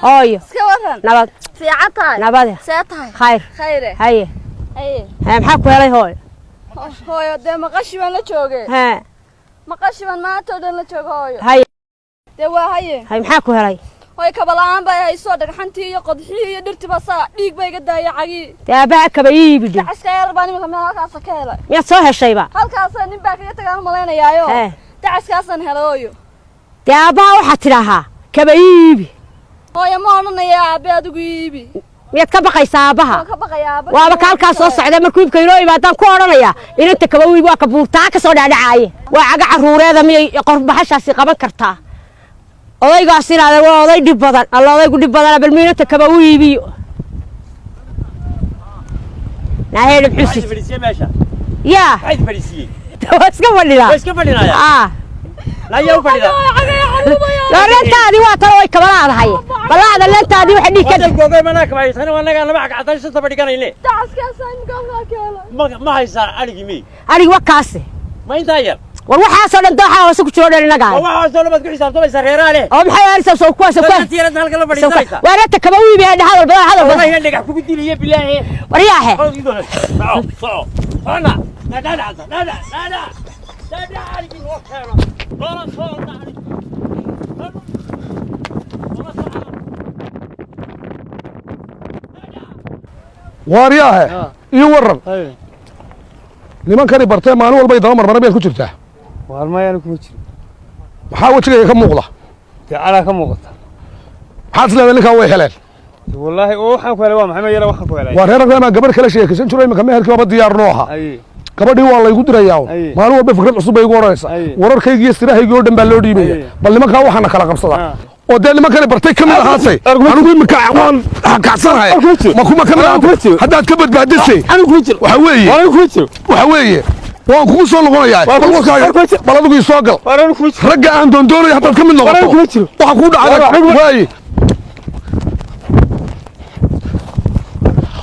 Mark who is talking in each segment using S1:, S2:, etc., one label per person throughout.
S1: Hooyo.
S2: Iska waran.
S1: Nabad.
S2: Fiican tahay.
S1: Nabad.
S2: See tahay?
S1: Khayr.
S2: Khayre.
S1: Haye.
S2: Haye.
S1: Hee, maxaa ku helay, hooyo?
S2: Hooyo, dee maqashi baan la joogay.
S1: Hee.
S2: Maqashi baan maanta oo dhan la jooga, hooyo.
S1: Haye.
S2: Dee waa haye.
S1: Haye, maxaa ku helay?
S2: Hooyo, kaba la'aan bay hayso, dhagxantii iyo qodxihii iyo dhirtiiba saa dhiig bay iga daaya cagii.
S1: Dee aabbaha kaba iibidhi.
S2: Dacaska yar baan imika meel halkaasa ka helay.
S1: Miyaad soo heshayba?
S2: Halkaasa nin baa kaga tagaan u malaynayaayo.
S1: Hee.
S2: Dacaskaasaan helay, hooyo.
S1: Dee aabbaha waxaad tidhaahaa kaba iibi.
S2: Hooyo, ma odhanaya aabe adigu iibi.
S1: Miyaad ka baqaysaa aabbaha?
S2: Waan ka baqayaa aabbe.
S1: Waaba ka halkaa soo socda markuu iibka inoo imaadaan ku odhanayaa inanta kaba iibi. Waa ka buurtaa ka soo dhaadhacaaye. Waa caga carruureeda, miyay qorbaxashaasi qaban kartaa? Odaygaas inaade waa oday dhib badan. Alla, odaygu dhib badana. Bal miinanta kaba u iibiyo naaheedha xusid.
S3: Fadhiisiye meesha.
S1: Yaa.
S3: Maxay fadhiisiyey?
S1: Waa iska fadhidaa.
S3: Waa iska fadhinaya.
S1: Aa.
S3: Layaa u fadhidaa.
S1: Leentaadii waa talo way kabalaadahay balaada leentaadii waxa dhiig ka
S3: Wadan googay manaa kabaysan wanaga laba cagcatan shanta fadhiganayne.
S2: Dacaskaasaan imika halkaa ka helay.
S3: Ma haysaa adhigi mi?
S1: Adhigi wa kaase.
S3: Ma intaa yar?
S1: War waxaasoo dhan dooxaa hoose ku jiro dhan innagaa.
S3: Ma waxaasoo dhan baad ku xisaabtamaysaa reeraha leh?
S1: Oo maxay aarisa soo kuwaas kuwaas?
S3: Dadka tiirada halka la fadhiisanaysa.
S1: Waa reerta kaba u iibiya. Hadal badan, hadal badan.
S3: Wallahi dhagax kugu diliye bilaahi.
S1: Waryaahe.
S3: Soco, soco, socona. Dhadhac, dhadhac, dhadhac, dhadhac. Adhigi noo keeno loola soo dhacay.
S4: Waaryaahe, ii waran nimankani bartee maalin walbay daba marmara, miyaad ku jirtaa?
S5: Waar, maya, kuma jiro.
S4: Maxaa wejigayga ka muuqda?
S5: Dee calaa ka muuqata.
S4: Maxaad is leedahay ninkan way heleen?
S5: Wallaahi oo waxaan ku helay waa maxay? Ma yara waxaan ku helay.
S4: Waa reer reemaa gabadh kala sheekaysan jiro. Iminka meherkii waaba diyaar noo ahaa.
S5: Aye.
S4: Gabadhii waa laygu dirayaa un.
S5: Aye.
S4: Maalin walba fikrad cusub bay igu odhanaysaa.
S5: Aye.
S4: Wararkaygii iyo sirahaygii oo dhan baa loo dhiibaya.
S5: Aye.
S4: Bal nimankaa waxaana kala qabsadaa
S5: Ah.
S4: oo dee nimankani bartay ka mid ahaatay. Anigu iminka waan kacsanahay.
S5: Ar kuma jiro.
S4: Ma kuma ka mid
S5: Ar kuma
S4: ahaatay
S5: jiro.
S4: haddaad ka badbaadisay?
S5: Anigu kuma jiro.
S4: Waxa weeye,
S5: Waar, anigu kuma jiro.
S4: waxa weeye waan kugu soo noqonayaa.
S5: Waar
S4: bal
S5: kuma-
S4: warkaaga
S5: waar kuma jiro.
S4: Bal adigu ii soo gal.
S5: Waar, anigu kuma jiro.
S4: Ragga aan doondoonaya haddaad ka mid
S5: Waar,
S4: noqoto
S5: anigu kuma jiro.
S4: waxa kuu
S5: Waar,
S4: dhacda
S5: anigu-
S4: waaye.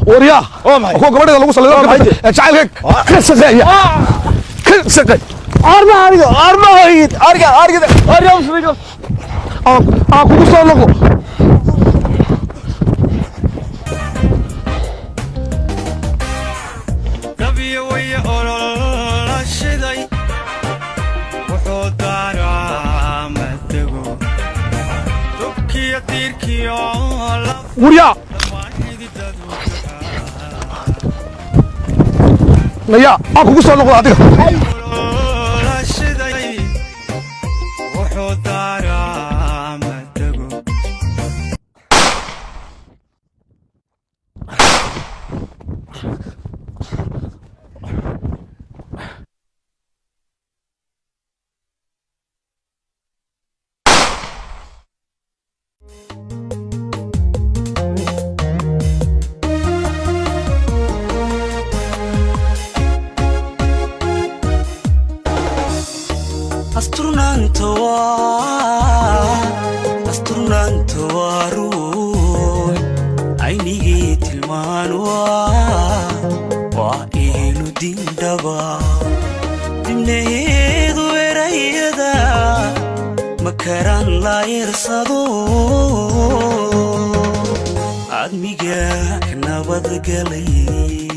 S4: Waryaa,
S3: Oo maxay?
S4: kuwa gabadheeda lagu salido
S3: Oo maxay?
S4: ee jacaylka ka shaqeeya, ka shaqeey.
S5: Arma ariga, arma ariga, ariga, ariga, ariga.
S4: Aan kugu soo noqdo.
S6: Dabyo way olola shiday, wuxuu daaraa matego dubkiyo tiirkiyo.
S4: Waryaa, nayaa, aan kugu soo noqdo adiga.
S6: Olola shiday, wuxuu daaraa matego.
S7: Asturnaanta waa asturnaanta, waa ruux aynigii tilmaan, waa ihlu dindhaba dibnaheedu erayada makaraan la irsado admiga ka nabadgalay.